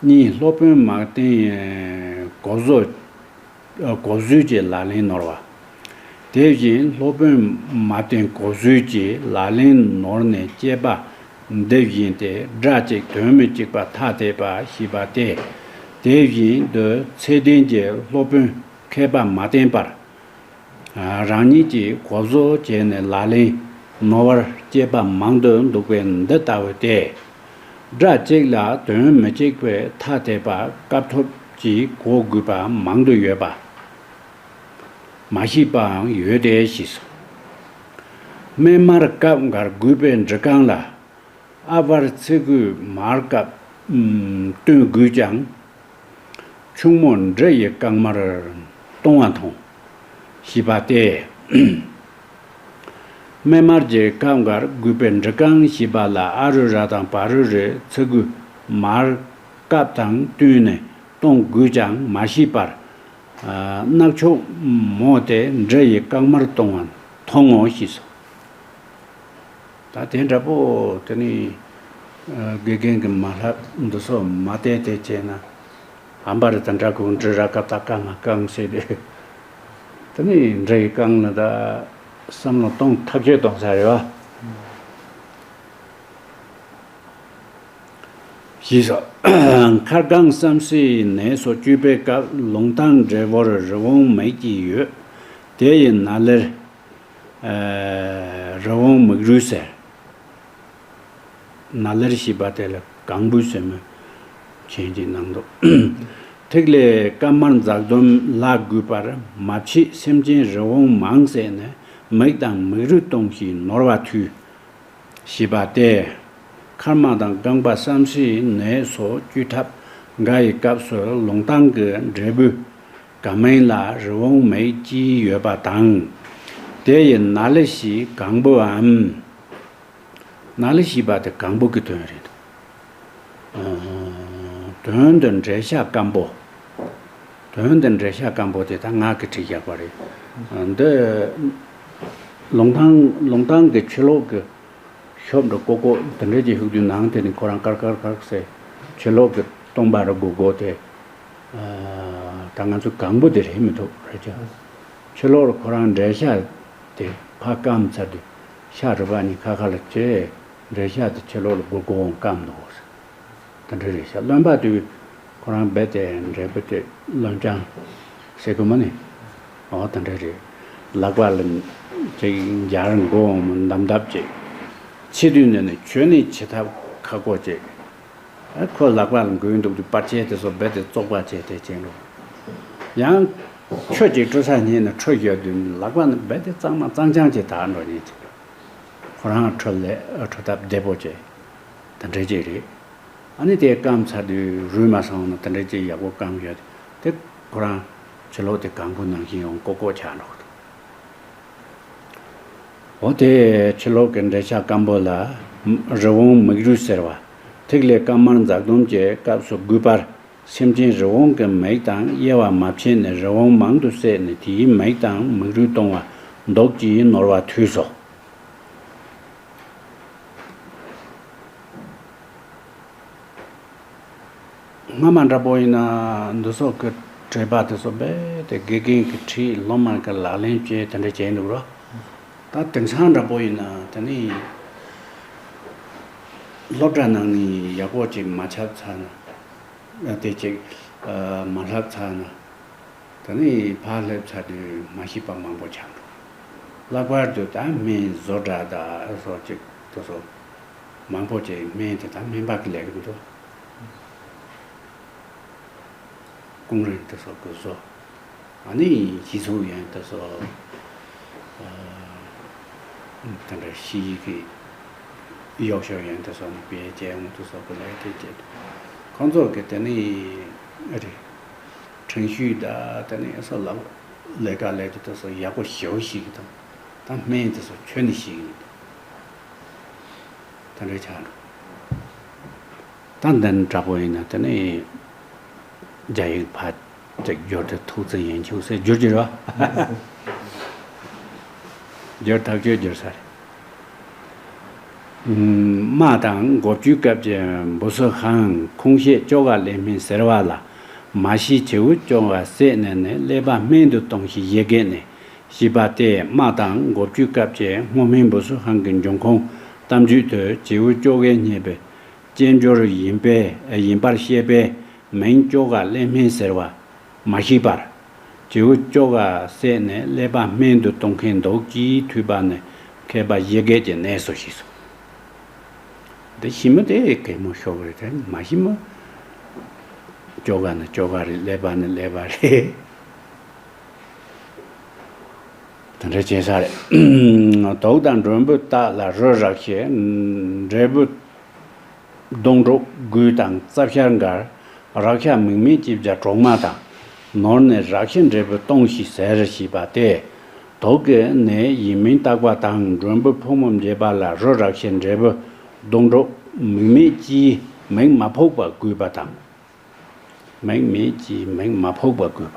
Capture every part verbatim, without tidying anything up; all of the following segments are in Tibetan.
གཉིས། སློབ་དཔོན་མ་བསྟེན་གོ་བཟོ་གོ་བཟོས་ཀྱི་ལག་ལེན་ནོར་བ། དེ་བཞིན་སློབ་དཔོན་མ་བསྟེན་གོ་བཟོས་ཀྱི་ལག་ལེན་ནོར་ནས་སྐྱེས་པ་འདི་བཞིན་ཏེ། སྒྲ་གཅིག་དོན་མི་གཅིག་པ་ཐ་དད་པ་ཞེས་པ་སྟེ། དེ་བཞིན་དུ་ཚད་ལྡན་གྱི་སློབ་དཔོན་མཁས་པ་མ་བསྟེན་པར། རང་ཉིད་ཀྱིས་གོ་བཟོ་བྱས་ནས་ལག་ལེན་ནོར་བར་སྐྱེས་པ་མང་དུ་འདུག་པས་འདི་ལྟ་བུ་སྟེ། སྒྲ་གཅིག་ལ་དོན་མི་གཅིག་པའི་ཐ་དད་པ་སྐབས་ཐོབ་ཀྱིས་གོ་དགོས་པ་མང་དུ་ཡོད་པ། མ་ཤེས་པའང་ཡོད་དེ་ཞེས་སོ། སྨན་མར་སྐབས་འགར་བསྒོས་པའི་འབྲི་རྐང་ལ། ཨ་བར་ཚིག་གུ་མར་སྐབས་བསྟུན་དགོས་ཀྱང་། ཆུང་མོ་འབྲི་ཡི་རྐང་མར་གཏོང་བ་མཐོང་། ཞེས་པ་སྟེ། སྨན་མར་གྱི་སྐབས་འགར་བསྒོས་པའི་འབྲི་རྐང་ཞེས་པ་ལ་ཨ་རུ་ར་དང་བ་རུ་རའི་ཚིག་གུ་མར་སྐབས་དང་བསྟུན་ནས་གཏོང་དགོས་ཀྱང་མ་ཤེས་པར། ཨ་རྣག་ཆུང་མོ་དེ་འབྲི་ཡི་རྐང་མར་གཏོང་བ་མཐོང་ངོ་ཞེས་སོ། ད་དེ་འདྲ་པོ་དེ་ནི་ཨ་དགེ་རྒན་གྱི་མ་ལྷབ་འདི་ཚོ་མ་བལྟས་ཏེ་བྱས་ན། ཨམ་པ་རི་དང་འདྲ་གུང་འབྲི་ར་སྐབས་ད་རྐང་ང་རྐང་ཟེར་ཏེ། དེ་ནི་འབྲི་ཡི་རྐང་ལ་ད་བསམ་བློ་གཏོང་ཐག་ཆོད་གཏོང་ས་རེད་བ། ཞེས་སོ། མཁར་སྒང་བསམ་སྲིའི་ནད་སོགས་བཅོས་པའི་སྐབས་ལུང་ཐང་འབྲས་བུར་རི་བོང་མིག་ཅིག་ཡོད། དེ་ཡི་ནཱ་ལེར་ཨ་རི་བོང་མིག་རུས་ཟེར། ནཱ་ལེར་ཞེས་པ་དེ་ལ་གང་བུ་ཟེར་མོད་མཁྱེན་གྱི་ནང་དུ། ཐིག་ལེ་དཀར་དམར་འཛག་སྡོམ་ལ་དགོས་པར་མ་ཕྱེད་སེམས་ཅན་རི་བོང་མང་བསྲེགས་ནས་མིག་དང་མིག་རུས་གཏོང་ཞིང་ནོར་བ་འཐུས། ཞེས་པ་སྟེ། མཁར་དམག་དང་རྐང་པ་བསམ་སྲིའི་ནད་སོགས་བཅོས་ཐབས་འགའ་ཡི་སྐབས་སུ་ལུང་ཐང་གི་འབྲས་བུ་ག་མིན་ལ་རི་བོང་མིག་ཅིག་ཡོད་པ་དང་། དེ་ཡི་ནཱ་ལེ་ཞེས་གང་བུའམ། ནཱ་ལེ་ཞེས་པ་དེ་གང་བུ་གི་དོན་རེད། ཨ་དོན་དུ་འགྲེལ་བཤད་སྐམ་པོ། དོན་དུ་འགྲེལ་བཤད་སྐམ་པོ་དེ་ད་ངག་གི་བྲིས་བཞག་པ་རེད། ཨ་འདི་ལུང་ཐང་ལུང་ཐང་གི་ཕྱི་ལོགས་ཀྱི་ཤོབ་འདྲ་ཀོ་ཀོ་དེ་འདྲ་ཅིག་ཤུགས་བསྡུས་ནང་དེ་ནི་ཁོ་རང་ཀར་ཀར་ཀར་ཟེར་ཕྱི་ལོགས་ཀྱི་སྟོང་པ་རུ་སྒོ་སྒོ་དེ། ཨ་ད་ང་ཚོ་གང་པོ་དེ་རེད་མི་འདུག་རེད་ཅག་ཕྱི་ལོགས་རུ་ཁོ་རང་འགྲེལ་བཤད་དེ་ཕ་སྐམ་ཚར་དུས་ཤ་རུ་པ་གཉིས་ཁ་ཁ་ལ་བཅད་འགྲེལ་བཤད་དེ་ཕྱི་ལོགས་ལ་སྒོ་སྒོ་འོང་སྐམ་འདུག་དེ་འདྲ་རེད་ཤག་བློན་པ་དུས་ཁོ་རང་རྦད་དེ་འབྲས་བུ་དེ་བློན་ལྕང་ཟེར་དགོས་མ་ནི། འོ་དེ་འདྲ་རེད། ལག་པ་ལ་ཅིག་འབྱར་མགོ་འོང་མོ་འདམ་འདབ་ཅིག་ཕྱི་དུས་ནས་ནི་ཁྱོད་ནི་བྱེད་ཐབས་ཁག་པོ་ཅིག་ཨ་ཁོ་ལག་པ་ལ་མགོའི་འདུག་དུས་པར་ཆས་དེ་ཚོ་རྦད་དེ་བཙོག་པ་བྱས་དེ་ཅན་རུ། ཡང་ཁྱོད་ཀྱིས་ཁྲུ་ས་ཉིན་ནས་ཁྲུ་བཞག་དུས་ལག་པ་ནི་རྦད་དེ་གཙང་མ་གཙང་རྐྱང་ཅིག་དག་འགྲོ་ཉིན་ཅིག་ཁོ་རང་ཁྲོ་ལས་ཁྲོ་ཐབས་བདེ་པོ་བྱས། དེ་འདྲ་ཅིག་རེད། ཨ་ནི་དེ་སྐམ་ཚར་དུས་རུལ་མ་སོང་ན་དེ་འདྲ་ཅིག་ཡག་པོ་སྐམ་ཡོད་དེ་ཁོ་རང་ཕྱི་ལོགས་དེ་གང་པོ་ནང་བཞིན་ཡོང་ཀོ་ཀོ་ཆགས་འགྲོ་གི་འདུག་འོ་དེ་ཕྱི་ལོགས་ཀྱི་འགྲེལ་བཤད་སྐམ་པོ་ལ་རི་བོང་མིག་རུས་ཟེར་བ་ཐིག་ལེ་དཀར་དམར་འཛག་སྡོམ་གྱི་སྐབས་སུ་དགོས་པར། སེམས་ཅན་རི་བོང་གི་མིག་དང་དབྱེ་བ་མ་ཕྱེ་ནས་རི་བོང་མང་དུ་བསད་ནས་དེའི་མིག་དང་མིག་རུས་གཏོང་བ་མདོག་ཅིག་ནོར་བ་འཐུས་སོ། སྔ་མ་འདྲ་པོ་ཡིན་ན་འདི་ཚོ་གི་བྲིས་པ་དེ་ཚོ་རྦད་དེ་དགེ་རྒན་གྱི་ཁྲིད་སློབ་མ་གི་ལག་ལེན་བྱས་དེ་འདྲ་བྱས་འདུག་རོ། ད་དེང་སང་འདྲ་པོ་ཡིན་ན་དེ་ནི་སློབ་གྲྭ་ནང་ནས་ཡག་པོ་ཅིག་མ་ཆགས་ཚར་ན། དེ་ཅིག་མ་ལྷབ་ཚར་ན། ད་ནི་ཕར་སླེབས་ཚར་དུས་མ་ཤེས་པ་མང་པོ་ཆགས་འགྲོ། ལྷག་པར་དུ་ད་སྨན་བཟོ་གྲྭ་དང་སོགས་ཅིག་དེ་ཚོ་མང་པོ་ཅིག་སྨན་དེ་ད་སྨན་པ་གི་ལས་ཀྱི་འདུག་ཀུང་རེན་དེ་སོགས་ཀྱི་བཟོ། ཨ་ནི་སྤྱི་ཚོགས་ཡོན་དེ་ཚོ། ཨ་དེ་འདྲ་ཤེས་ཀྱི་གཡོག་ཤོག་ཡོན་དེ་ཚོ་ནི་དཔེ་ཅན་དེ་ཚོ་གི་ལས་དེ་བྱེད། ཁོང་ཚོ་གི་དེ་ནི་ཨ་རེད། ཁྲེང་ཤུས་ད་དེ་ནི་ཨ་སོ་ལ་ལས་ཀ་ལས་ཀྱི་དེ་ཚོ་ཡག་པོ་ཞེ་པོ་ཤེས་ཀྱི་དང་། ད་སྨན་དེ་ཚོ་ཁྱོན་ནས་ཤེས་ཀྱི་མི་འདུག་དེ་འདྲ་ཆགས་འགྲོ། ད་འདི་འདྲ་པོ་ཡིན་ན་དེ་ནི་རྒྱ་ཡིག་ཕར་ཅིག་བསྒྱུར་ཏེ་ཐུགས་བརྩེ་ཡན་ཆུ་ཟེར་བསྒྱུར་གྱི་རེད་བ། བསྒྱུར་ཐག་ཆོད་བསྒྱུར་ས་རེད། དམག་དང་མགོ་བཅུའི་སྐབས་ཀྱི་འབུ་སུ་ཧང་ཁུང་ཤེད་ཅོ་ག་ཀླད་སྨན་ཟེར་བ་ལ། མ་ཤི་བྱེའུ་ཅོ་ག་བསད་ནས་ནི་ཀླད་པ་སྨན་དུ་གཏོང་ཞིང་ཡི་གེ་ནས་ཞེས་པ་སྟེ། དམག་དང་མགོ་བཅུའི་སྐབས་ཀྱི་སྔོ་སྨན་འབུ་སུ་ཧང་གི་འབྱུང་ཁུངས་གཏམ་རྒྱུད་དུ་བྱེའུ་ཅོ་གས་རྙེད་པའི་སྐྱེས་སྦྱོར་ཡིན་པས་ཡིན་པར་བཤད་པས། མིང་ཅོ་ག་ཀླད་སྨན་ཟེར་བ། མ་ཤི་བར། བྱེའུ་ཅོ་ག་བསད་ནས་ཀླད་པ་སྨན་དུ་གཏོང་མཁན་འདུག་ཅེས་ཐོས་པ་ནི་མཁས་པ་ཡི་གེ་གི་གནས་སོ་ཞེས་སོ། འདི་ཤི་མི་དེ་གད་མོ་ཤོར་བ་རེད་དེ་མ་ཤི་མི། ཅོ་ག་ནི་ཅོ་ག་རེད། ཀླད་པ་ནི་ཀླད་པ་རེད། དེ་འདྲ་བྱས་ས་རེད། དུག་དང་མགྲོན་པོ་དག་ལ་རུ་རག་ཤེས་འབྲས་བུ། སྡོང་གྲོགས་དགུ་དང་རྩ་བཤལ་འགར། རག་ཤ་མིག་མེད་ཅེས་བྱ་གྲོག་མ་དང་། ནོར་ནས་རག་ཤི་འབྲས་བུ་སྟོང་ཞེས་ཟེར་ཞེས་པ་སྟེ། དུག་གི་ནད་ཡིན་མིན་བརྟག་པ་དང་མགྲོན་པོ་ཕོ་མོ་འབྱེད་པ་ལ་རུ་རག་ཤི་འབྲས་བུ་སྡོང་གྲོགས་མིག་མེད་ཀྱིས་མིག་མ་ཕོག་པ་དགོས་པ་དང་། མིག་མེད་ཀྱིས་མིག་མ་ཕོག་པ་དགོས་པ།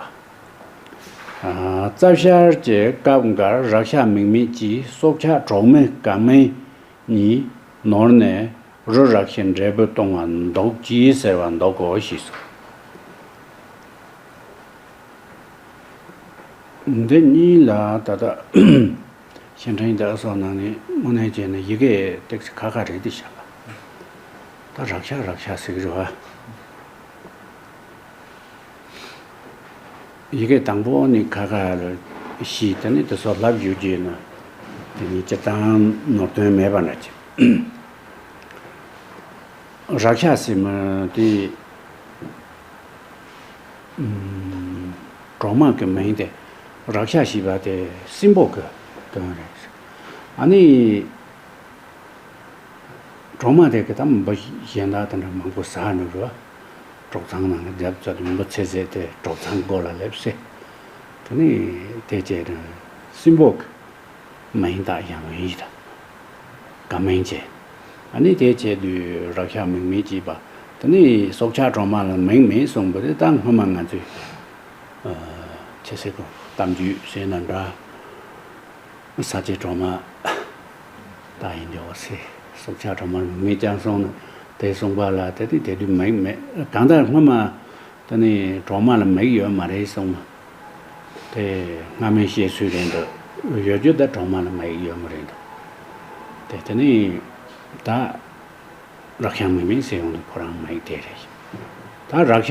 ཨ། རྩ་བཤལ་གྱི་སྐབས་འགར་རག་ཤ་མིག་མེད་ཀྱིས་སྲོག་ཆགས་གྲོག་མའི་སྐར་མའི་གཉིས་ནོར་ནས་རུ་རག་ཤི་འབྲས་བུ་སྟོང་བ་འདུག་ཅེས་ཟེར་བ་འདུག་གོ་ཞེས་སོ། འདི་གཉིས་ལ་ད་ལྟ་ཤེས་ཕྲེང་དང་སོགས་ནང་ནས་དངོས་གནས་བྱས་ན་ཡི་གེ་ཏོག་ཙམ་ཁག་ཁག་རེད་དེ་བཞག་པ། ད་རག་ཤ་རག་ཤ་ཟེར་གི་རེད་བ། ཡི་གེ་དང་པོ་ནི་ཁ་ཁ་ལ་ཤི། དེ་ནི་དེ་སོགས་ལབ་ཡོད་ཀྱི་ན། དེ་ནི་སྤྱིར་བཏང་ནོར་དོན་མེད་པ་འདྲ་ཅིག། རག་ཤ་ཟེར་མི་དེ། ཨུམ། གྲོག་མ་གི་མིང་དེ་རག་ཤ་ཞེས་པ་དེ་སྲིན་པོ་གི་དོན་རེད། ཨ་ནི། གྲོག་མ་དེ་གི་ད་མི་འབུ་གཞན་དག་དེ་འདྲ་མང་པོ་ཟ་ནུས་རོ། གྲོག་ཚང་ནང་ལ་རྒྱབ་ཚོད་མི་འབུ་ཚེ་ཟད་དེ་གྲོག་ཚང་སྒོ་ལ་སླེབས་སེ། དེ་ནས་དེ་བྱས་ནས་སྲིན་པོ་གི་མིང་དག་ཡང་ཡིན་ད། དགའ་མིང་བྱས། ཨ་ནི་དེ་བྱས་དུས་རག་ཤ་མིག་མེད་ཅེས་པ། དེ་ནས་སྲོག་ཆགས་གྲོག་མ་ལ་མིང་མེད་གསུངས་པ་དེ་ད་སྔོན་མ་ང་ཚོས་ཨ་ཆེ་སེ་གོ་གཏམ་རྒྱུད་ཟེར་ན་འདྲ། ས་སྐྱེས་གྲོག་མ་དག་ཡིན་འདྲ་བ་སེ། སྲོག་ཆགས་གྲོག་མར་མིག་ཀྱང་སོང་ནས་དེ་གསུངས་པ་ལ་དེ་དུས་དེ་དུས་མིག་མེད། གང་ལྟར་སྔོན་མ་དེ་ནི་གྲོག་མ་ལ་མིག་ཡོད་མ་རེད་གསུངས་ནས། དེ་སྔ་མའི་བཤད་སྲོལ་རེད་འདུག། ཡོད་རྒྱུ་ད་གྲོག་མ་ལ་མིག་ཡོད་མ་རེད་འདུག། དེ་དེ་ནི་ད། རག་ཤ་མིག་མེད་ཟེར་ཡོང་དུས་ཁོ་རང་མིག་དེ་རེད། ད་རག་ཤ་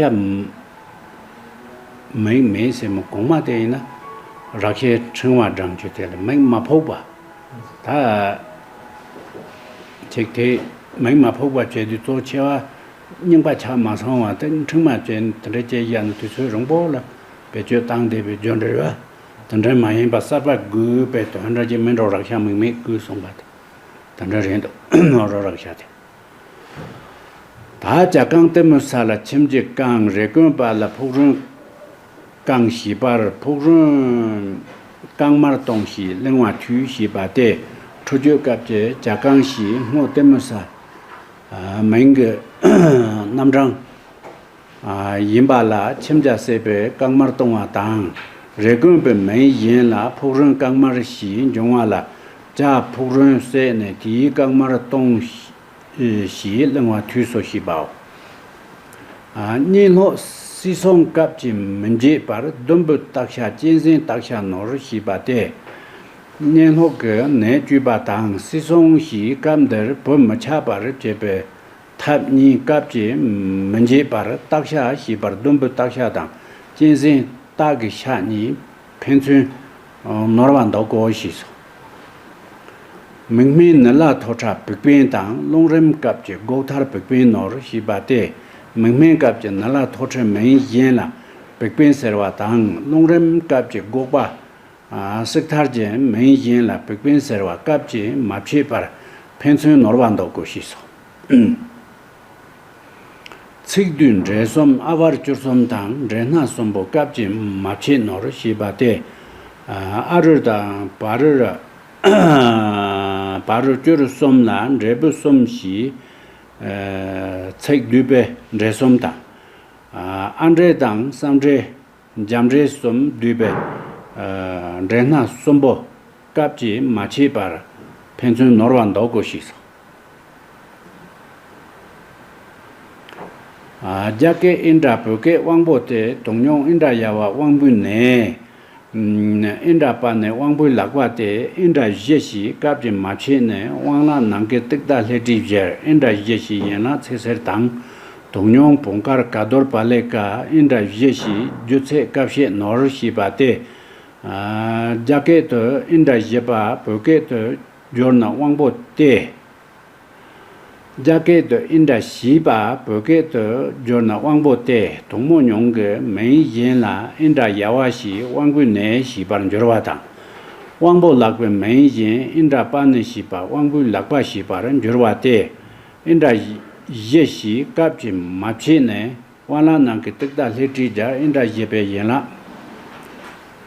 མིག་མེད་ཟེར་མི་གོང་མ་དེ་ཡིན་ན་རག་ཤའི་ཕྲེང་བ་འགྲེང་རྒྱུ་དེ་ལ་མིག་མ་ཕོག་པ། ད་ཅིག་དེ་མིག་མ་ཕོག་པ་བྱས་དུས་གཙོ་ཆེ་བ་རྙིང་པ་ཆགས་མ་སོང་བ་དེ་ཕྲེང་བ་ཅན་དེ་འདྲ་བྱས་བཞག་ན་དུས་ཚོད་རིང་པོ་ལ་བེད་སྤྱོད་བཏང་བསྡད་པའི་རྒྱུ་འབྲས་བ། དེ་འདྲ་མ་ཡིན་པ་གསར་པ་དགོས་པའི་དོན་འདྲ་ཅིག་མིན་འགྲོ། རག་ཤ་མིག་མེད་དགོས་གསུངས་པ་དེ་དེ་འདྲ་རེད་འདུག། ནོར་རོ་རག་ཤ་དེ། ད་བྱ་རྐང་གཏི་མུག་ས་ལ་ཁྱིམ་གྱིས་བཀང་། རེ་སྐོན་པ་ལ་ཕུག་རོན་བཀང་ཞེས་པར། ཕུག་རོན་རྐང་མར་གཏོང་ཞེས་གླེང་བ་ཐོས་ཞེས་པ་སྟེ། འཁྲུ་སྐྱོད་སྐབས་ཀྱི་བྱ་རྐང་ཞེས་སྔོ་གཏི་མུག་ས་མིང་གི་རྣམ་གྲངས་ཡིན་པ་ལ་ཁྱིམ་བྱ་བསད་པའི་རྐང་མར་གཏོང་བ་དང་། རེ་སྐོན་པའི་མིང་གཞན་ལ་ཕུག་རོན་རྐང་མར་ཞེས་འབྱུང་བ་ལ། བྱ་ཕུག་རོན་བསད་ནས་དེའི་རྐང་མར་གཏོང་། ཞེས་གླེང་བ་ཐོས་སོ་ཞེས་པའོ། གཉན་ལྷོག་སྲིད་སྲུང་སྐབས་ཀྱི་མི་འབྱེད་པར་བདུན་པོའི་བརྟག་བྱ་གཅན་གཟན་བརྟག་བྱ་ནོར་ཞེས་པ་སྟེ། གཉན་ལྷོག་གི་ནད་བཅོས་པ་དང་། སྲིད་སྲུང་ཞེས་སྐབས་འདིར་བུ་མི་ཆགས་པར་བྱེད་པའི་ཐབས་གཉིས་སྐབས་ཀྱི་མི་འབྱེད་པར་བརྟག་བྱ་ཞེས་པར་བདུན་པོའི་བརྟག་བྱ་དང་གཅན་གཟན་བརྟག་གི་ཤ་གཉིས་ཕན་ཚུན་ནོར་བ་འདོགས་དགོས་ཞེས་སོ། མིག་སྨན་ནི་ལ་ཐོ་ཁྲག་བིག་པིན་དང་། རླུང་རིམས་སྐབས་ཀྱི་སྒོག་ཐར་བིག་པིན་ནོར་ཞེས་པ་སྟེ། མིག་སྨན་སྐབས་ཀྱི་ནི་ལ་ཐོ་ཁྲག་མིང་གཞན་ལ་བིག་པིན་ཟེར་བ་དང་། རླུང་རིམས་སྐབས་ཀྱི་སྒོག་པ་སིག་ཐར་གྱི་མིང་གཞན་ལ་བིག་པིན་ཟེར་བ་སྐབས་ཀྱིས་མ་ཕྱེད་པར་ཕན་ཚུན་ནོར་བ་འདོགས་དགོས་ཞེས་སོ། ཚིགས་བསྡུས་འབྲས་གསུམ། ཨ་བར་བཅུ་གསུམ་དང་འབྲས་སྣ་གསུམ་པོ་སྐབས་ཀྱིས་མ་ཕྱེད་ནོར་ཞེས་པ་སྟེ། ཨ་རུ་དང་བ་རུ་ར། བ་རུ་བཅུ་རུ་གསུམ་ལ་འབྲས་བུ་གསུམ་ཞེས་ཚིགས་བསྡུས་པའི་འབྲས་གསུམ་དང་། ཨ་འབྲས་དང་སྲང་འབྲས། རྒྱ་འབྲས་གསུམ་བསྡུས་པའི་འབྲས་སྣ་གསུམ་པོ་སྐབས་ཀྱིས་མ་ཕྱེད་པར་ཕན་ཚུན་ནོར་བ་འདོགས་དགོས་ཞེས་སོ། རྒྱ་སྐད་ཨིནྡྲ་བོད་སྐད་དབང་པོ་སྟེ། དུང་སྙོམས་ཨིནྡྲ་ཡ་བ་དབང་པོའི་ནས། ཨིནྡྲ་པཱ་ནི་དབང་པོའི་ལག་པ་སྟེ། ཨིནྡྲ་བཞི་ཞེས་སྐབས་ཀྱིས་མ་ཕྱེ་ནས་དབང་ལག་ནམ་མཁའི་ཏིག་ཏ་ལྷས་བྲིས་བཞིར། ཨིནྡྲ་བཞི་ཞེས་ཡན་ལག་ཚེ་ཟེར་དང་། དུང་སྙོམས་བུང་དཀར་ཀ་དོར་པཱ་ལི་ཀ། ཨིནྡྲ་བཞི་ཞེས་རྒྱུ་ཚད་སྐབས་ཤེས་ནོར་ཞེས་པ་སྟེ། རྒྱ་སྐད་དུ་ཨིནྡྲ་བཞི་པ། བོད་སྐད་དུ་སྦྱོར་ན་དབང་པོ་སྟེ། རྒྱ་སྐད་དུ་ཨིནྡྲ་བཞི་པ། བོད་སྐད་དུ་སྦྱོར་ན་དབང་པོ་སྟེ། དུང་མོ་སྙོམས་ཀྱི་མིང་གཞན་ལ་ཨིནྡྲ་ཡ་བ་ཞེས་དབང་པོའི་ནས་ཞེས་པར་འགྱུར་བ་དང་། དབང་པོ་ལག་པའི་མིང་གཞན་ཨིནྡྲ་པཱ་ནི་ཞེས་པ། དབང་པོའི་ལག་པ་ཞེས་པར་འགྱུར་བ་སྟེ། ཨིནྡྲ་བཞི་ཞེས་སྐབས་ཀྱིས་མ་ཕྱེ་ནས། དབང་ལག་ནང་གི་ཏིག་ཏ་ལྷས་བྲིས་བཞིར། ཨིནྡྲ་བཞི་པའི་ཡན་ལག་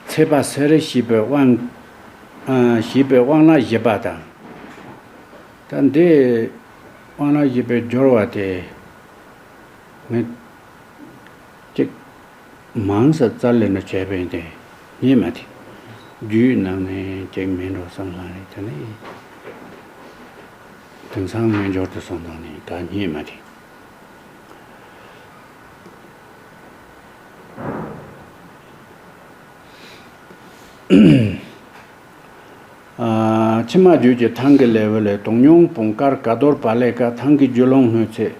ཚེ་པ་སེ་རི་ཞེས་པའི་དབང་། ཨ། ཞེས་པའི་དབང་ལག་བཞི་པ་དང་། ད་འདི་དབང་ལག་བཞི་པའི་སྦྱོར་བ་དེ་ངས་ཅིག་མང་ས་རྩ་ལས་ན་བྱས་པས་དེ་རྙེད་མ་ཐིག་རྒྱུད་ནང་ནས་ཅིག་མིན་འགྲོ་བསམ་ལ་རེད། དེ་ནས་དེང་སང་མེད་འབྱོར་དུ་སོང་དང་ནས་ད་རྙེད་མ་ཐིག་ཨ། ཕྱི་མ་རྒྱུད་ཀྱི་ཐང་གི་ལེའུ་ལས། དུང་སྙོམས་བུང་དཀར་ཀ་དོར་པཱ་ལི་ཀ། ཐང་གི་རྒྱུད་ལུང་སྣོད་ཚད་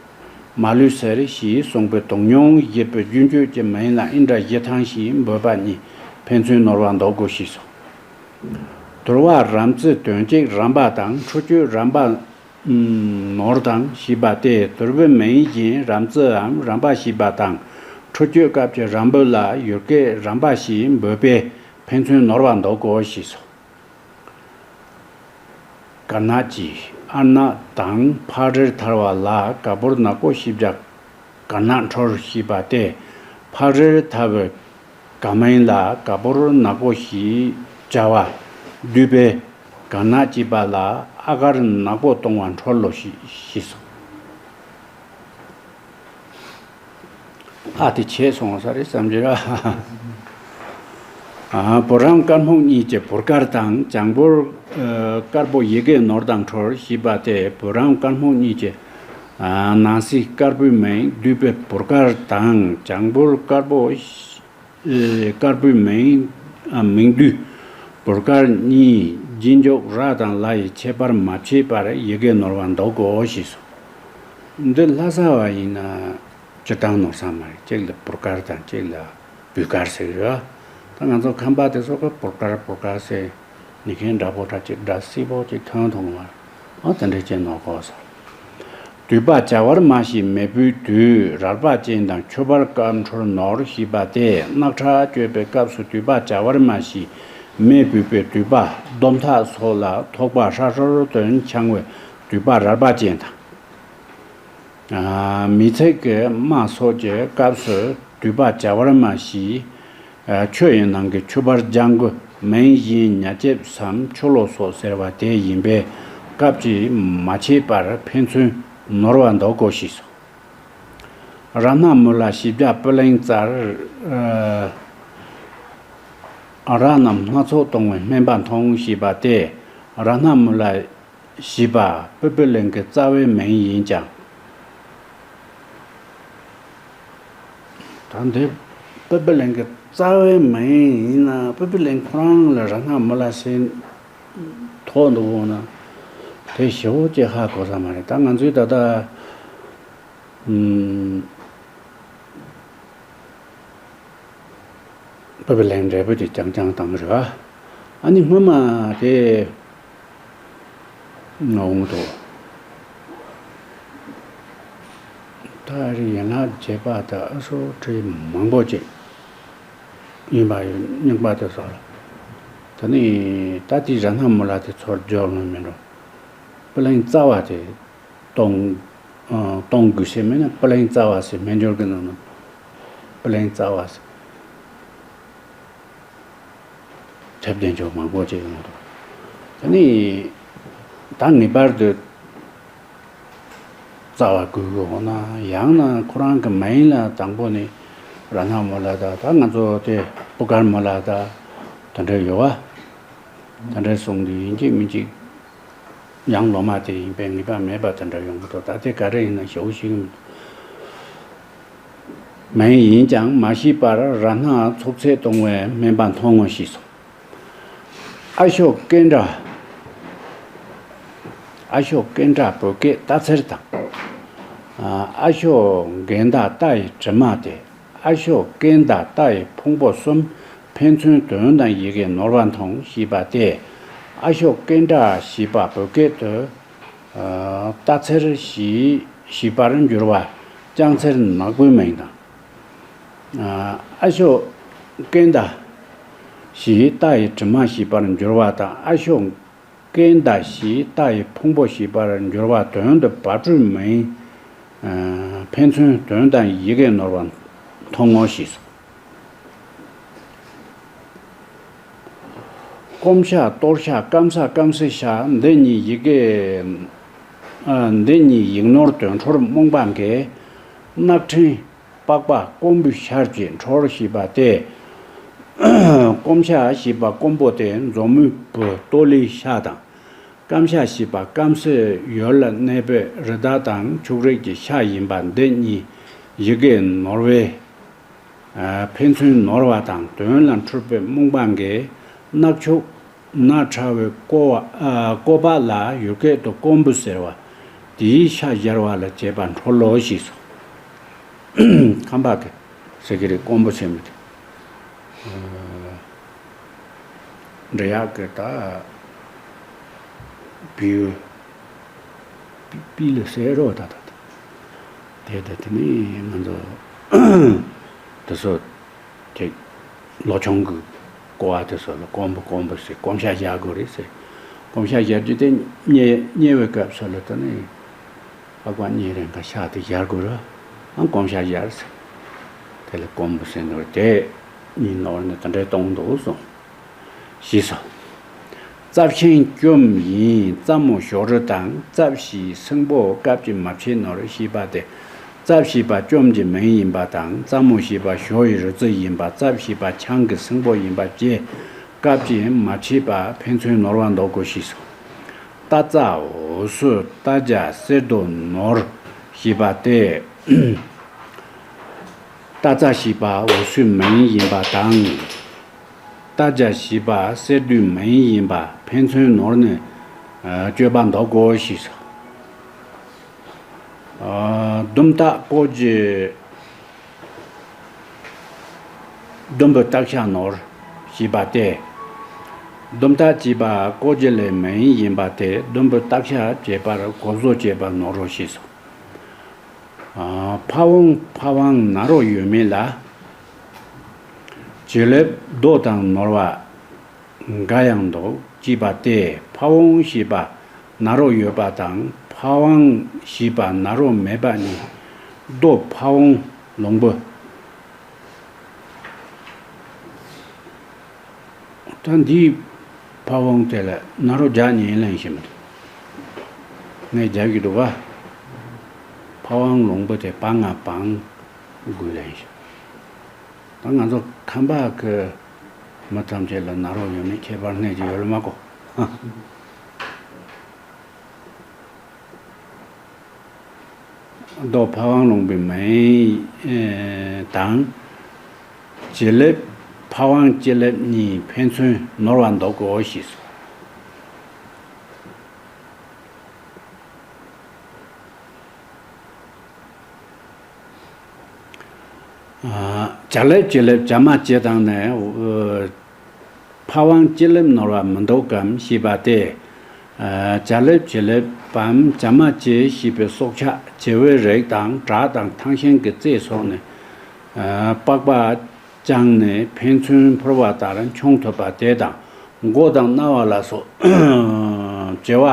མ་ལུས་ཟེར་ཞེས་གསུངས་པའི་དུང་སྙོམས་བཞི་པོའི་རྒྱུན་གཅོད་ཀྱི་མིང་ལ་ཨིནྡྲ་བཞི་ཐང་ཞེས་འབོད་པ་གཉིས་ཕན་ཚུན་ནོར་བ་འདོགས་དགོས་ཞེས་སོ། དུར་བ་རམ་རྩི་དོན་གཅིག་རམ་པ་དང་། འཕྲུལ་གཅོད་རམ་པ་ནོར་དང་ཞེས་པ་སྟེ། དུར་བུའི་མིང་གཞན་རམ་རྩིའམ་རམ་པ་ཞེས་པ་དང་། འཕྲུལ་གཅོད་སྐབས་ཀྱི་རམ་བུ་ལ་ཡུལ་སྐད་རམ་པ་ཞེས་འབོད་པས་ཕན་ཚུན་ནོར་བ་འདོགས་དགོས་ཞེས་སོ། དཀར་ནག་གི་ཨར་ནག་དང་། ཕག་རིར་ཐལ་བ་ལ་ག་བུར་ནག་པོ་ཞེས་བྱ། དཀར་ནག་འཁྲོལ་ཞེས་པ་སྟེ། ཕག་རིར་ཐལ་བའི་དཀར་མིང་ལ་ག་བུར་ནག་པོ་ཞེས་བྱ་བ་བསྡུས་པས། དཀར་ནག་ཅེས་པ་ལ་ཨ་གར་ནག་པོ་གཏོང་བ་འཁྲོལ་ལོ་ཞེས་ཞེས་སོ། ཨ་དེ་བྱས་སོང་ས་རེད་བསམ་གྱི་ར། ཨ། བུ་རམ་དཀར་སྨུག་གཉིས་ཀྱི་བུར་དཀར་དང་། བྱང་བུར་དཀར་པོ་ཡི་གེ་ནོར་དང་འཁྲོལ་ཞེས་པ་སྟེ། བུ་རམ་དཀར་སྨུག་གཉིས་ཀྱི་ཨ་ནང་གསེས་དཀར་པོའི་མིང་བསྡུས་པའི་བུར་དཀར་དང་། བྱང་བུར་དཀར་པོ་ཨེ་དཀར་པོའི་མིང་ཨ་མིང་བསྡུས་བུར་དཀར་གཉིས་རྗེས་འཇུག་ར་དང་ལ་ཡི་ཁྱད་པར་མ་ཕྱེད་པར་ཡི་གེ་ནོར་བ་འདོགས་དགོས་ཞེས་སོ། འདི་ལྷ་ས་བ་ཡིན་ན་སྤྱིར་བཏང་ནོར་ས་མ་རེད། གཅིག་ལ་བུར་དཀར་དང་གཅིག་ལ་བུས་དཀར་ཟེར་གི་རེད། ད་ང་ཚོ་ཁམས་པ་དེ་ཚོ་གི་བུར་དཀར་བུར་དཀར་ཟེར་ནི་མཁན་འདྲ་པོ་འདྲ་གཅིག་འདྲ་སིལ་པོ་གཅིག་ཐོན་ཐུབ་མ་རེད། ཨ་དེ་འདྲ་བྱས་ནོར་དགོས་ས། དུད་པ་བྱ་བར་སྨྲ་ཞེས་མེ་བུས་དུད། རལ་པ་ཅན་དང་ཁྱུ་པར་དཀར་འཁྲོལ་ནོར་ཞེས་པ་སྟེ། རྣག་ཁྲག་གཅོད་པའི་སྐབས་སུ་དུད་པ་བྱ་བར་སྨྲ་ཞེས་མེ་བུས་པའི་དུད་པ་སྡོམ་ཐག་སོགས་ལ་ཐོགས་པ་ཧྲ་ཧྲོར་དོན་འཆང་བའི་དུད་པ་རལ་པ་ཅན་དང་། ཨ་མི་ཚེ་གི་རྨ་སོགས་ཀྱི་སྐབས་སུ་དུད་པ་བྱ་བར་སྨྲ་ཞེས། ཨ་ཆུ་ཡི་ནང་གི་ཆུ་བར་ལྗང་གུ་མིང་གཞན་ཉ་ལྕེབ་སམ་ཆུ་ལོ་སོགས་ཟེར་བ་དེ་ཡིན་པས་སྐབས་ཀྱིས་མ་ཕྱེད་པར་ཕན་ཚུན་ནོར་བ་འདོགས་དགོས་ཞེས་སོ། ར་སྣ་མུ་ལ་ཞེས་བྱ་སྤུ་ལེང་རྩར། ཨ་ར་རྣམས་སྣ་ཚོགས་གཏོང་བའི་སྨན་པ་མཐོང་ཞེས་པ་སྟེ། ར་སྣ་མུ་ལ་ཞེས་པ་སྤུ་སྤུ་ལེང་གི་རྩ་བའི་མིང་ཡིན་ཀྱང་། ད་འདི་སྤུ་སྤུ་ལེང་གི་རྩ་བའི་མིང་ཡིན་ན། སྤུ་སྤུ་ལེང་ཁོ་རང་ལ་ར་སྣ་མུ་ལ་ཟེར་ཐོགས་འདུག་འོང་ན་དེ་ཞེ་པོ་ཅིག་ཧ་གོ་ས་མ་རེད། ད་ང་ཚོའི་ད་ལྟ་ཨུམ། སྤུ་སྤུ་ལེང་འབྲས་བུ་དེ་རྐྱང་རྐྱང་བཏང་གི་རེད་བ། ཨ་ནི་སྔོན་མ་དེ་ང་འོང་དོ། ད་རེས་ཡན་ལག་བརྒྱད་པ་དང་ཨ་སོ་བྲིས་མང་པོ་ཅིག་ཡིན་པ་ཡོད། རྙིང་པ་དེ་སོགས་ལ། ད་ནི་ད་དེ་ར་སྣ་མུ་ལ་དེ་ཚོར་སྦྱོར་ནི་མིན་འགྲོ། སྤུ་ལེང་རྩ་བ་དེ། གཏོང་། ཨ་གཏོང་དགོས་ཤེས་མེད་ན་སྤུ་ལེང་རྩ་བ་ཟེར། སྨན་སྦྱོར་གྱི་ནང་ན་སྤུ་ལེང་རྩ་བ་ཟེར། དེབ་དེ་འཇོག་མང་པོ་ཅིག་ཡོང་འདུག་དེ་ནི་ད་ངེས་པར་དུ་རྩ་བ་དགོས་དགོས་འོང་ན། ཡང་ན་ཁོ་རང་གི་མིང་ལ་དང་པོ་ནས་ར་སྣ་མུ་ལ་དང་། ད་ང་ཚོ་དེ་སྤུ་དཀར་མུ་ལ་དང་དེ་འདྲ་ཡོད་བ། དེ་འདྲ་གསུངས་དུས་ཡིན་གཅིག་མིན་གཅིག་ཡང་ལོ་མ་དེ་ཡིན་པས་ངེས་པ་མེད་པ་དེ་འདྲ་ཡོང་གི་འདུག་ད་དེ་ག་རེ་ཡིན་ན་ཞེ་པོ་ཞིག་ཡིན། མིན། ཡིན་ཀྱང་མ་ཤེས་པར་ར་སྣ་ཚོགས་ཚད་གཏོང་བའི་སྨན་པ་མཐོང་ངོ་ཞེས་སོ། ཨ་ཤོ་ཀེན་ཌ། ཨ་ཤོ་ཀེན་ཌ་བོད་སྐད་རྟ་ཚེར་དང་། ཨ་ཤོ་གན་ད་རྟ་ཡི་དྲི་མ་སྟེ། ཨ་ཤོ་ཀན་ད་རྟ་ཡི་ཕུང་པོ་གསུམ། ཕན་ཚུན་དོན་དང་ཡི་གེ་ནོར་བ་མཐོང་ཞེས་པ་སྟེ། ཨ་ཤོ་ཀེན་ཌ་ཞེས་པ་བོད་སྐད་དུ། ཨ་རྟ་ཚེར་ཞེས་ཞེས་པར་འགྱུར་བ་ལྕང་ཚེར་ནག་པོའི་མིང་དང་། ཨ་ཨ་ཤོ་ཀན་ད་ཞེས་རྟ་ཡི་དྲི་མ་ཞེས་པར་འགྱུར་བ་དང་། ཨ་ཤོ་ཀན་ད་ཞེས་རྟ་ཡི་ཕུང་པོ་ཞེས་པར་འགྱུར་བ་དོན་དུ་བ་སྤྲོད་མིན། ཨ་ཕན་ཚུན་དོན་དང་ཡི་གེ་ནོར་བ་མཐོང་ངོ་ཞེས་སོ། སྐོམ་ཤ་གཏོར་ཤ་སྐམ་ས་སྐམ་སའི་ཤ་འདི་གཉིས་ཡི་གེ། ཨ་འདི་གཉིས་ཡིག་ནོར་དོན་འཕྲོར་རྨོངས་པ་འགས། རྣག་ཕྲན་པགས་པ་སྐོམ་པོའི་ཤར་གྱི་འཕྲོར་ཞེས་པ་སྟེ། སྐོམ་ཤ་ཞེས་པ་སྐོམ་པོ་སྟེ་མཛོ་མོའི་བུ་སྟོད་ལའི་ཤ་དང་། སྐམ་ཤ་ཞེས་པ་སྐམ་སའི་ཡུལ་ལ་གནས་པའི་རི་དྭགས་དང་ཕྱུགས་རིགས་ཀྱི་ཤ་ཡིན་པ་འདི་གཉིས་ཡི་གེ་ནོར་བས། ཨ་ཕན་ཚུན་ནོར་བ་དང་དོན་ལ་འཕྲོད་པའི་རྨོངས་པ་འགས། རྣག་ཕྱུགས་ནག་ཕྲ་བའི་ཀོ་བ་ཨ་ཀོ་པ་ལ་ཡུལ་སྐད་དུ་སྐོམ་པོ་ཟེར་བ། དེའི་ཤ་སྦྱར་བ་ལ་བྱེད་པ་འཕྲོ་ལོ་ཞེས་སོ། ཁམས་པ་གི་ཟེར་གི་རེད། སྐོམ་པོ་ཟེར་མི་དེ། འབྲི་ཡག་གི་ད་བེའུ། པི་པི་ལ་ཟེར་རོ་ད་ད་ད། དེ་ད་དེ་ནི་ང་ཚོ་དེ་ཚོ་དེ་ལོ་ཆུང་གི་ཀོ་བ་དེ་ཚོ་ལ་སྐོམ་པོ་སྐོམ་པོ་ཟེར། སྐོམ་ཤ་སྦྱར་དགོས་རེད་ཟེར། སྐོམ་ཤ་སྦྱར་རྒྱུ་དེ་མཉེ་མཉེ་བའི་སྐབས་སུ་ལ་ད་ནི་པགས་པ་གཉིས་རིང་ག་ཤ་དེ་སྦྱར་དགོས་ར། ཨང་སྐོམ་ཤ་སྦྱར་ཟེར། དེ་ལ་སྐོམ་པོ་ཟེར་ནོར་དེ་གཉིས་ནོར་ནས་དེ་འདྲའི་གཏོང་འདུག་གསུངས། ཞེས་སོ། རྩབ་ཤིང་སྐྱོམ་ཡིན་རྩ་མོ་ཞོ་རུ་དང་། རྩབ་ཞེས་སྲིན་པོ་སྐབས་ཀྱིས་མ་ཕྱེ་ནོར་ཞེས་པ་སྟེ། རྩབ་ཞེས་པ་སྐྱོམ་གྱི་མིང་ཡིན་པ་དང་། རྩ་མོ་ཞེས་པ་ཞོ་ཡི་རུ་རྩི་ཡིན་པ། རྩབ་ཞེས་པ་ཆང་གི་སྲིན་པོ་ཡིན་པ་བཅས་སྐབས་ཀྱིས་མ་ཕྱེ་བ་ཕན་ཚུན་ནོར་བ་འདོགས་དགོས་ཞེས་སོ། རྟ་རྩ་འོ་སུ་རྟ་རྒྱ་གསེར་རྡོ་ནོར་ཞེས་པ་སྟེ། རྟ་རྩ་ཞེས་པ་འོ་སུའི་མིང་ཡིན་པ་དང་། རྟ་རྒྱ་ཞེས་པ་གསེར་རྡོའི་མིང་ཡིན་པ་ཕན་ཚུན་ནོར་ནས་ཨ་སྤྱོད་པ་འདོགས་དགོས་ཞེས་སོ། ཨ་ཟླུམ་རྟགས་ཀོ་རྒྱུ་ཟླུམ་པོའི་རྟགས་ཤ་ནོར་ཞེས་པ་སྟེ། ཟླུམ་རྟགས་ཅེས་པ་ཀོ་རྒྱུ་ལའི་མིང་ཡིན་པ་སྟེ། ཟླུམ་པོའི་རྟགས་ཤ་བྱེད་པར་གོ་བཟོ་བྱེད་པ་ནོར་རོ་ཞེས་སོ། ཨ་ཕ་བོང་ཕ་བོང་ན་རོ་ཡོད་མེད་ལ། བྱི་ལེབ་རྡོ་དང་ནོར་བ་འགའ་ཡང་འདུག་ཅེས་པ་སྟེ། ཕ་བོང་ཞེས་པ་ན་རོ་ཡོད་པ་དང་། ཕ་བོང་ཞེས་པ་ན་རོ་མེད་པ་གཉིས། རྡོ་ཕ་བོང་ལུང་པ། ད་འདིའི་ཕ་བོང་དེ་ལ་ན་རོ་རྒྱག་ཉེན་ལེན་ཞིག་མི་འདུག་ངས་རྒྱག་གི་འདུག་ག་ཕ་བོང་ལུང་པ་དེ་བ་ང་བང་དགུ་ལེན་ཞིག་ད་ང་ཚོ་ཁམས་པ་གི་མི་ཐམས་ཅད་ལ་ན་རོ་ཡོད་མེད་ཁྱད་པར་གནས་ཀྱི་ཡོད་ལ་མ་གོ་རྡོ་ཕ་བོང་ལུང་པའི་མིང་དང་། བྱི་ལེབ་ཕ་བོང་བྱི་ལེབ་གཉིས་ཕན་ཚུན་ནོར་བ་འདོགས་དགོས་ཞེས་སོ། བྱ་ལེབ་བྱི་ལེབ་བྱ་མ་བྱི་དང་ནི། ཕ་བོང་བྱི་ལེབ་ནོར་བ་མི་འདོགས་གམ་ཞེས་པ་སྟེ། བྱ་ལེབ་བྱི་ལེབ་བམ་བྱ་མ་བྱི་ཞེས་པའི་སྲོག་ཆགས་བྱི་བའི་རིགས་དང་བྲག་དང་ཐང་ཤིང་གི་རྩེ་སོགས་ནས། པགས་པ་བཅིངས་ནས་ཕན་ཚུན་འཕུར་བ་ལྟར་མཆོང་ཐུབ་པ་དེ་དང་། མགོ་དང་རྣ་བ་ལ་སོགས་བྱི་བ་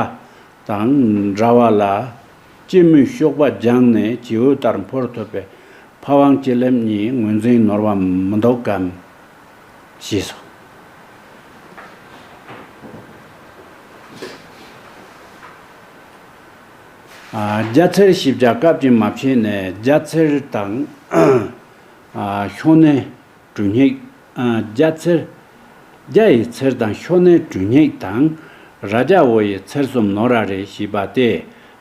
དང་འདྲ་བ་ལ། ལྕི་མོའི་གཤོག་པ་སྦྱངས་ནས་བྱི་འོད་ལྟར་འཕུར་ཐུབ་པའི་ཕ་བོང་བྱི་ལེབ་གཉིས་ངོས་འཛིན་ནོར་བ་མི་འདོགས་གམ། ཞེས་སོ། རྒྱ་ཚེར་ཞེས་བྱ་སྐབས་ཀྱིས་མ་ཕྱེ་ནས་རྒྱ་ཚེར་དང་ཤོ་ནའི་གྲུ་སྙེག་རྒྱ་ཚེར། རྒྱ་ཡི་ཚེར་དང་ཤོ་ནའི་གྲུ་སྙེག་དང་། ར་རྒྱ་འོ་ཡི་ཚེར་གསུམ་ནོར་ར་རེད་ཞེས་པ་སྟེ།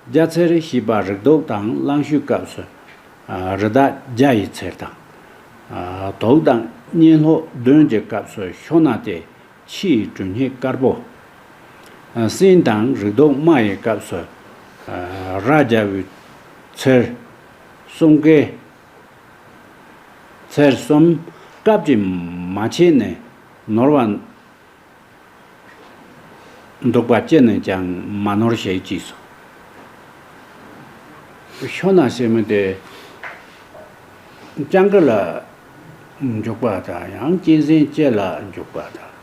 རྒྱ་ཚེར་ཞེས་པ་རིགས་ལྡོག་དང་གླང་ཤུའི་སྐབས་སུ། རི་དྭགས་རྒྱ་ཡི་ཚེར་དང་ དོག་དང་གཉེན་སློང་གདོན་གྱི་སྐབས་སུ་ཤོ་ན་སྟེ་ཕྱི་ཡི་དྲོད་སྙེད་དཀར་པོ། སྲིན་དང་རིགས་ལྡོག་རྨ་ཡི་སྐབས་སུ་རྭ་རྒྱལ་པོའི་ཚེར་གསུམ་ཀའི་ཚེར་གསུམ་སྐབས་ཀྱིས་མ་ཆད་ནས་ནོར་བ། འདུག་པ་ཅི་ནས་ཀྱང་མ་ནོར་ཞེས་བྲིས་སོ། ཤོ་ན་ཟེར་མི་དེ་སྤྱང་ཀི་ལ་འཇུག་པ་དང་ཡང་གཅན་གཟན་ལྕེ་ལ་འཇུག་པ་དང་།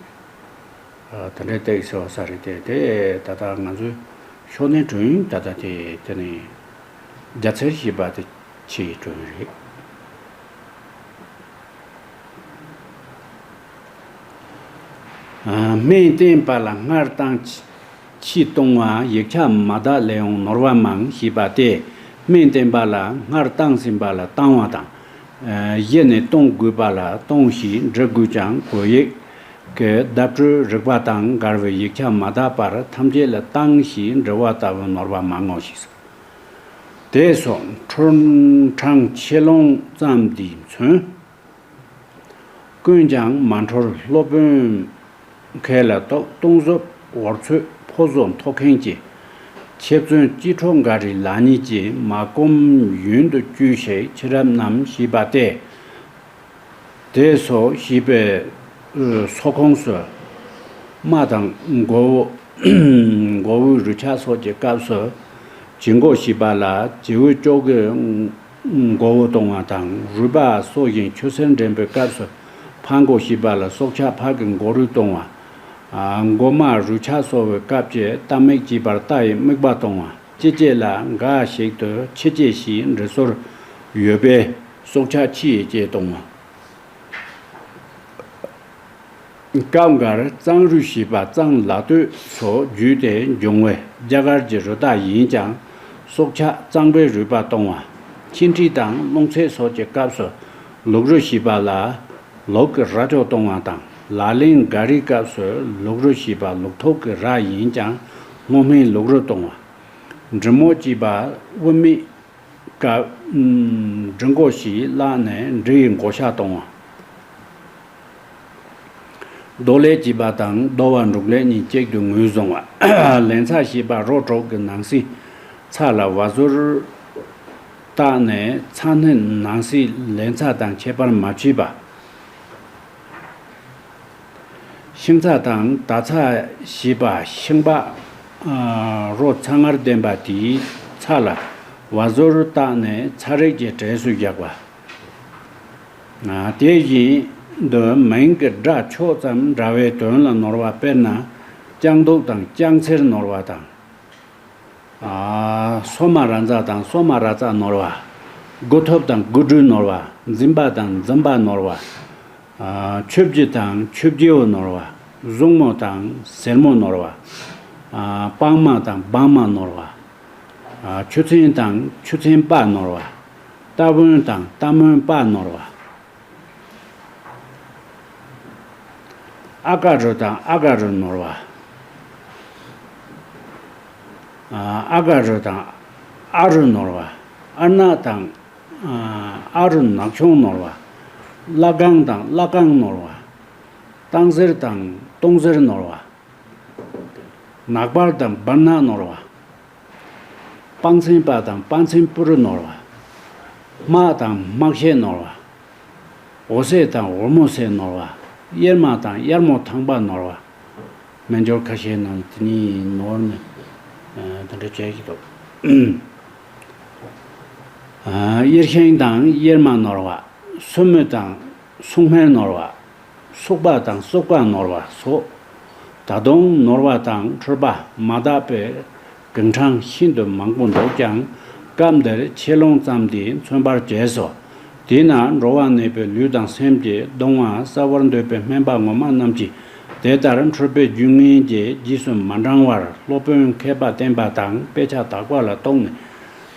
དེ་འདྲའི་སྟེགས་ཟེར་བ་ས་རེད་དེ། དེ་ད་ལྟ་ང་ཚོའི་ཤོ་ནའི་དྲུང་ད་ལྟ་དེ་དེ་ནས་རྒྱ་ཚེར་ཞེས་པ་དེ་ཆེའི་དྲུང་རེད། སྨན་བསྟེན་པ་ལ་སྔར་བཏང་ཕྱིས་གཏོང་བ་ཡིག་ཆ་མ་དག་ལས་འོང་ནོར་བ་མང་ཞེས་པ་སྟེ། སྨན་བསྟེན་པ་ལ་སྔར་བཏང་ཟིན་པ་ལ་བཏང་བ་དང་། གཞི་ནས་གཏོང་དགོས་པ་ལ་གཏོང་ཞེས་འབྲི་དགོས་ཀྱང་གོ་ཡིག་གི་བརྡ་སྤྲོད་རིག་པ་དང་འགལ་བའི་ཡིག་ཆ་མ་དག་པར་ཐམས་ཅད་ལ་བཏང་ཞེས་འབྲི་བ་ལྟ་བུ་ནོར་བ་མང་ངོ་ཞེས་སོ། དེ་སོགས་འཁྲུལ་འཕྲང་ཆེ་ལོང་ཙམ་འདིས་མཚོན། ཀུན་ཀྱང་མ་འཁྲུལ་སློབ་དཔོན་མཁས་ལ་རྟོག། སྟོང་གཟུགས་འོར་ཚོས་ཕོ་གཟུགས་མཐོ་མཁན་གྱི། ཆེ་བཙུན་སྐྱིད་ཁྲོ་འགའ་རེ་ལག་གཉིས་ཀྱིས། མ་བསྒོམས་ཡུན་དུ་བཅུག་ཞིག་ཕྱི་རབས་རྣམས་ཞེས་པ་སྟེ། དེ་སོགས་ཞེས་པའི་སོ་ཁོངས་སུ། རྨ་དང་མགོ་བོ། མགོ་བོའི་རུས་ཆག་སོགས་ཀྱི་སྐབས་སུ། བྱི་མགོ་ཞེས་པ་ལ་བྱིའུ་ཅོག་གི་མགོ་བོ་གཏོང་བ་དང་། རུས་པ་གསོ་ཞིང་ཆུ་སེར་འདྲེན་པའི་སྐབས་སུ། ཕག་མགོ་ཞེས་པ་ལ་སྲོག་ཆགས་ཕག་གི་མགོ་རུས་གཏོང་བ། མགོ་རྨ་རུས་ཆག་གསོ་བའི་སྐབས་ཀྱི་རྟ་རྨིག་ཅེས་པར་རྟ་ཡི་རྨིག་པ་གཏོང་བ། ཁྱི་ལྕེ་ལ་འགའ་ཞིག་ཏུ་ཁྱི་ལྕེ་ཞེས་འབྲི་སྲོལ་ཡོད་པས། སྲོག་ཆགས་ཁྱི་ཡི་ལྕེ་གཏོང་བ། སྐབས་འགར་གཙང་རུས་ཞེས་པ་གཙང་ལ་སྟོད་སོགས་བརྒྱུད་དེ་འབྱུང་བའི་རྒྱ་གར་གྱི་རུས་རྟགས་ཡིན་ཀྱང་། སྲོག་ཆགས་གཙང་པོའི་རུས་པ་གཏོང་བ། ཁྱི་འཁྲིད་དང་རླུང་ཚད་སོགས་ཀྱི་སྐབས་སུ་ལུག་རུས་ཞེས་པ་ལ་ལུག་གི་རྭ་ཅོ་གཏོང་བ་དང་། ལག་ལེན་འགའ་རེའི་སྐབས་སུ་ལུག་རུས་ཞེས་པ་ལུག་ཐོག་གི་རྭ་ཡིན་ཀྱང་སྔོ་སྨན་ལུག་རུས་གཏོང་བ། འབྲི་མོག་ཅེས་པ་དབུ་མེད་སྐབས། འབྲི་མགོ་ཞེས་བཀླགས་ནས་འབྲི་ཡི་མགོ་ཤ་གཏོང་བ། རྡོ་ལེབ་ཅེས་པ་དང་རྡོ་བ་འབྲོག་ལེབ་གཉིས་གཅིག་ཏུ་ངོས་བཟུང་བ། ལན་ཚྭ་ཞེས་པ་རོ་དྲུག་གི་ནང་གསེས་ཚྭ་ལ་བ་ཟུར་བཏགས་ནས་ཚྭ་སྣོད་ནང་གསེས་ལན་ཚྭ་དང་ཁྱད་པར་མ་ཕྱེད་པ། ཤིང་ཚྭ་དང་དར་ཚྭ་ཞེས་པ་ཤིང་ལྤགས་རོ་ཚ་ངར་ལྡན་པ་དེའི་ཚྭ་ལ་བ་ཟུར་བཏགས་ནས་ཚྭ་རིགས་ཀྱི་གྲས་སུ་བཞག་པ། དེ་བཞིན་དུ་མིང་གི་སྒྲ་ཕྱོགས་ཙམ་འདྲ་བའི་དོན་ལ་ནོར་བ། དཔེར་ན། ལྕང་དུག་དང་ལྕང་ཚེར་ནོར་བ་དང་། སོ་མ་ར་ཛ་དང་སོ་མ་ར་ཙ་ནོར་བ། དགུ་ཐོབ་དང་དགུ་སྦྲུལ་ནོར་བ། འཛིན་པ་དང་འཛིན་པ་ནོར་བ། ཆུ་བྱི་དང་ཆུ་བྱིའུ་ནོར་བ། གཟུགས་མོ་དང་སེར་མོ་ནོར་བ། སྤང་མ་དང་སྦང་མ་ནོར་བ། ཆུ་ཚན་དང་ཆུ་ཚན་པ་ནོར་བ། རྟ་བོན་དང་རྟ་མོན་པ་ནོར་བ། ཨ་ཀ་རུ་དང་ཨ་ག་རུ་ནོར་བ། ཨ་ག་རུ་དང་ཨ་རུ་ནོར་བ། ཨར་ནག་དང་ཨ་རུ་ནག་ཆུང་ནོར་བ། བླ་སྒང་དང་བླ་སྒང་ནོར་བ། སྟང་ཟེར་དང་སྟོང་ཟེར་ནོར་བ། ནག་འབར་དང་འབར་ནག་ནོར་བ། སྤང་ཚན་པ་དང་སྤང་ཚན་སྤུ་རུ་ནོར་བ། དམག་དང་དམག་ཤེད་ནོར་བ། འོད་ཟེར་དང་འོལ་མོ་ཟེར་ནོར་བ། གཡེར་མ་དང་གཡར་མོ་ཐང་པ་ནོར་བ། སྨན་སྦྱོར་ཁ་ཤས་ནང་དེ་གཉིས་ནོར་ནས་དེ་འདྲ་བྱས་ཀྱི་འདུག་གཡེར་ཤིང་དང་གཡེར་མ་ནོར་བ། སྲུ་མོ་དང་སྲུང་སྨན་ནོར་བ། སུག་པ་དང་སུག་པ་ནོར་བ་སོགས། ད་དུང་ནོར་བ་དང་འཁྲུལ་པ་མ་དག་པའི་གུང་ཁྲན་ཤིན་ཏུ་མང་པོ་འདུག་ཀྱང་སྐབས་འདིར་ཆེ་ལོང་ཙམ་དེ་མཚོན་པར་བྱས་སོ། དེས་ན་འགྲོ་བ་ནད་པའི་ལུས་དང་སེམས་ཀྱི་གདུང་བ་སེལ་བར་འདོད་པའི་སྨན་པ་ངོ་མ་རྣམས་ཀྱིས་དེ་ལྟར་འཁྲུལ་པའི་རྒྱུ་ངན་གྱི་རྗེས་སུ་མ་འབྲང་བར་སློབ་དཔོན་མཁས་པ་བསྟེན་པ་དང་དཔེ་ཆ་དག་པ་ལ་གཏུགས་ནས།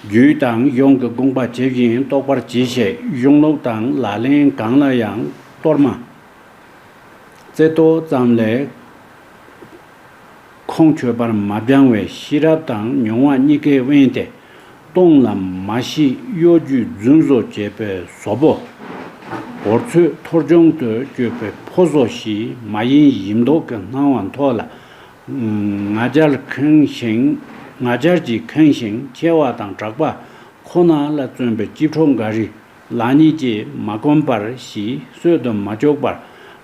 རྒྱུད་དང་གཞུང་གི་དགོངས་པ་ཇི་བཞིན་རྟོགས་པར་གྱིས་ཤིག་གཞུང་ལུགས་དང་ལག་ལེན་གང་ལ་ཡང་གཏོར་མ་རྩེ་ཏོག་ཙམ་ལས་ཁུངས་ཆོད་པར་མ་སྦྱངས་པས་ཤེས་རབ་དང་མྱོང་བ་གཉིས་ཀས་དབེན་ཏེ་སྟོང་ལ་མ་ཤེས་གཡོ་སྒྱུས་རྫུན་བཟོ་བྱེད་པའི་བཟོ་པོ། སྒོར་ཚོད་འཐོར་ཆུང་དུ་བསྐྱོད་པའི་ཕོ་བཟོ་ཞིག་མ་ཡིན་ཡིན་མདོག་གི་སྣང་བ་མཐོ་ལ། ང་རྒྱལ་ཁེངས་ཤིང་། ང་རྒྱལ་གྱིས་ཁེངས་ཤིང་ཆེ་བ་དང་གྲགས་པ་ཁོ་ན་ལ་བརྩོན་པའི་སྐྱིད་ཁྲོ་འགའ་རེ་ལག་གཉིས་ཀྱིས་མ་གོམས་པར་ཞིག་གསོད་དུ་མ་བཅུག་པར།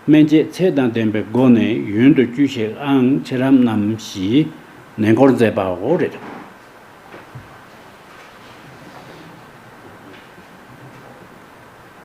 སྨན་དཔྱད་ཚད་དང་ལྡན་པའི་སྒོ་ནས་ཡུན་དུ་བཅུ་ཞིག་ཨང་ཕྱི་རབས་རྣམས་ཞིག་ནན་སྐོར་མཛད་པའོ་རེད།